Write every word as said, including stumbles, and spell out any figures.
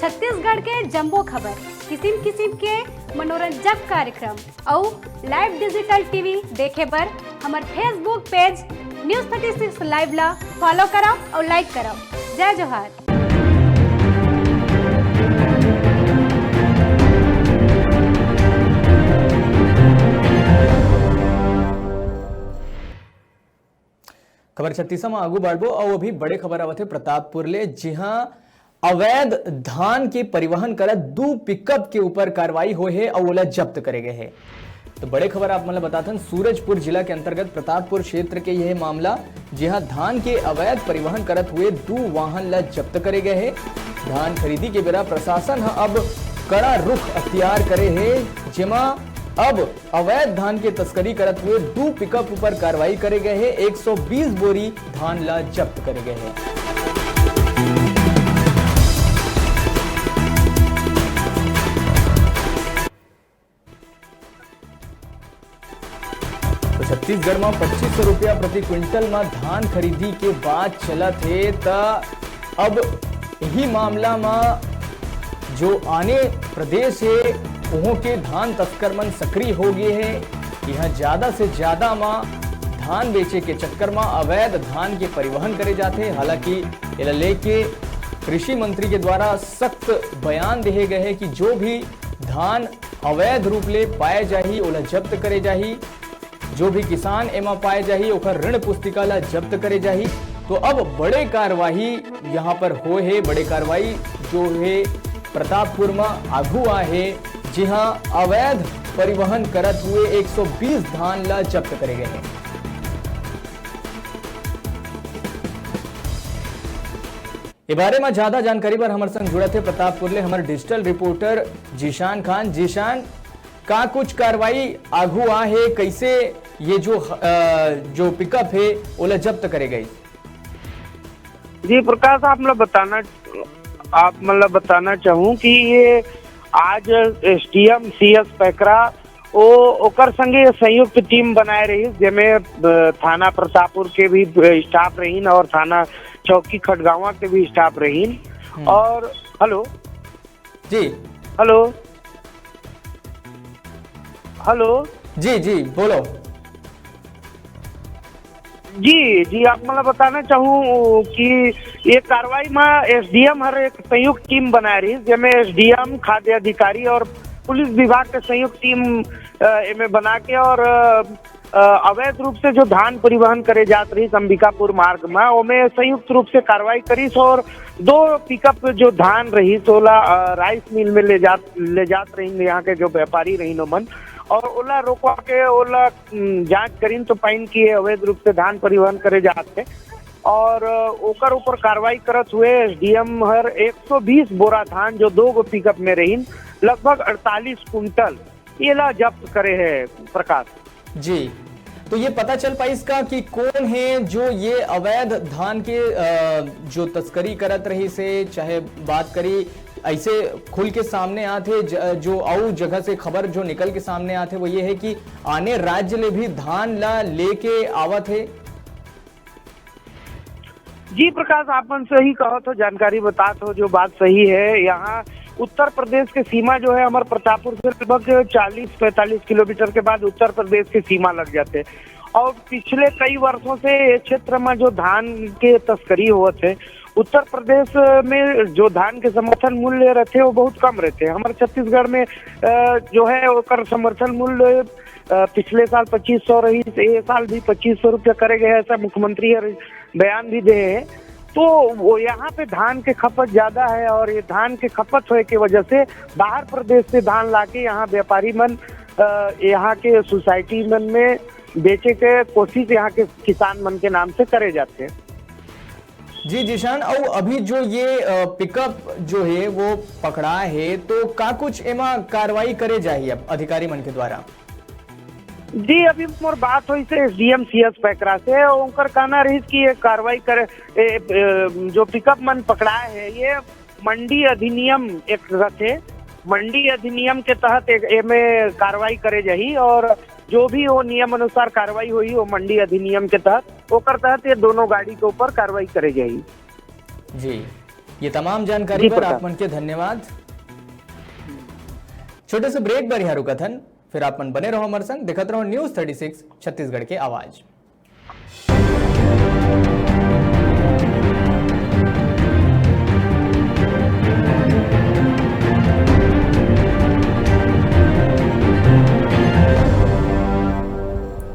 छत्तीसगढ़ के जम्मो खबर, किसिम किसिम के मनोरंजक कार्यक्रम अउ live digital T V देखे बर हमर Facebook page News thirty six live ला follow करव अउ like करव। जय जोहार। खबर छत्तीस म आगू बढ़बो अउ अभी बड़े खबर आवत हे प्रतापपुर ले, जिहां अवैध धान के परिवहन करत दू पिकअप के ऊपर कार्रवाई होए हे अउ ओला जब्त करे गए हे। तो बड़े खबर आप मन ल बताथन, सूरजपुर जिला के अंतर्गत प्रतापपुर क्षेत्र के यह मामला, जिहां धान के अवैध परिवहन करत हुए दू वाहन ल जब्त करे गए हे। धान खरीदी के बेरा प्रशासन ह अब कड़ा रुख अख्तियार करे हे, जेमा अब अवैध धान के तस्करी करत हुए दू पिकअप ऊपर कार्रवाई करे गए हे, एक सौ बीस बोरी धान ला जब्त करे गए हे। तो छत्तीसगढ़ में पच्चीस सौ रुपया प्रति क्विंटल में धान खरीदी के बात चलत हे, त अब यही मामला में जो आने प्रदेश हे, वहाँ के धान तस्कर मन सक्रिय हो गए हे। यहाँ ज्यादा से ज्यादा में धान बेचे के चक्कर में अवैध धान के परिवहन करे जाते। हालांकि एला लेके कृषि मंत्री के द्वारा सख्त बयान दिए गए हैं कि जो भी धान अवैध रूप ले पाए जाही, ओला जब्त करे जाही। जो भी किसान एमा पाए जाही, ओकर ऋण पुस्तिका ला जब्त करे जाही। तो अब बड़े कार्रवाई यहाँ पर होए हे। बड़े कार्रवाई जो हे प्रतापपुर में आगू आए हे, जिहां अवैध परिवहन करत हुए एक सौ बीस धान ला जब्त करे गए हे। ए बारे में ज्यादा जानकारी बर हमर संग जुड़त हे प्रतापपुर ले हमर digital reporter जीशान खान। जीशान, का कुछ कार्रवाई आगू आ हे, कैसे ये जो अ, जो पिकअप हे ओला जब्त करे गई? जी प्रकाश, आप मतलब बताना, आप मतलब बताना चाहूँ कि ये आज एसडीएम सीएस पैकरा, ओ ओकर संगे संयुक्त टीम बनाए रही, जेमे अ, थाना प्रतापपुर के भी स्टाफ रहीन और थाना चौकी खटगांवा के भी स्टाफ रहीन। हम्म। और हेलो। जी। हेलो। हेलो। जी जी, बोलो। जी जी, आप मतलब बताना चाहूँ कि ये कार्रवाई में एसडीएम हर एक संयुक्त टीम बनाए रही, जेमे एसडीएम, खाद्य अधिकारी और पुलिस विभाग के संयुक्त टीम अ, एमे बना के और अ, अ, अवैध रूप से जो धान परिवहन करे जात रही अंबिकापुर मार्ग में, ओमे संयुक्त रूप से कार्रवाई करीस और दो पिकअप जो धान रही ओला अ, राइस मिल में ले जात ले जात रही यहाँ के जो व्यापारी रही ओमन, और ओला रोकवा के ओला उम, जांच करीन तो पाइन कि ये अवैध रूप से धान परिवहन करे जात हे। और अ, ओकर ऊपर कार्रवाई करत हुए एसडीएम हर एक सौ बीस बोरा धान जो दो गो पिकअप में रहीन, लगभग अड़तालीस कुंटल, एला जब्त करे हे प्रकाश। जी, तो ये पता चल पाइस का कि कौन हे जो ये अवैध धान के अ, जो तस्करी करत रहिस हे, चाहे बात करी ऐसे खुल के सामने आत हे, ज-, जो अउ जगह से खबर जो निकल के सामने आत हे वो ये हे कि आने राज्य ले भी धान ला लेके आवत हे। जी प्रकाश, आप मन सही कहत हो, जानकारी बतात हो, जो बात सही है। यहाँ उत्तर प्रदेश के सीमा जो है हमारे प्रतापपुर से लगभग चालीस पैंतालीस किलोमीटर के बाद उत्तर प्रदेश के सीमा लग जाते। और पिछले कई वर्षों से ये क्षेत्र में जो धान के तस्करी होत है, उत्तर प्रदेश में जो धान के समर्थन मूल्य रहते हैं वो बहुत कम रहते हैं। हमारे छत्तीसगढ़ में अ, जो है ओकर समर्थन मूल्य अ, पिछले साल पच्चीस सौ रही, ये साल भी पच्चीस सौ रुपया करे गए, ऐसा मुख्यमंत्री हर बयान भी दे हैं। तो वो यहाँ पे धान के खपत ज्यादा है और ये धान के खपत होए के वजह से बाहर प्रदेश से धान लाके यहाँ व्यापारी मन अ, यहाँ के सोसाइटी मन में बेचे के कोशिश यहाँ के किसान मन के नाम से करे जाते हैं। जी जीशान, अउ अभी जो ये अ, पिकअप जो है वो पकड़ा है, तो का कुछ एमा कार्रवाई करे जाही अब अधिकारी मन के द्वारा? जी, अभी मोर बात होइस हे एसडीएम सीएस पैकरा से, उनकर कहना रहिस कि ये कार्रवाई करे, ए, ए, जो पिकअप मन पकड़ाए हे, ये मंडी अधिनियम एक रथे, मंडी अधिनियम के तहत एक, एमे कार्रवाई करे जाही और जो भी वो नियम अनुसार कार्रवाई होही, वो मंडी अधिनियम के तहत, ओकर तहत ये दोनों गाड़ी के ऊपर कार्रवाई करे जाही। जी, ये तमाम जानकारी जी, बर प्रकाश। आप मन के धन्यवाद। छोटे से ब्रेक बर यहाँ रुकत हन, फिर आप मन बने रहो हमारे संग, देखत रहो न्यूज़ थर्टी सिक्स छत्तीसगढ़ के आवाज।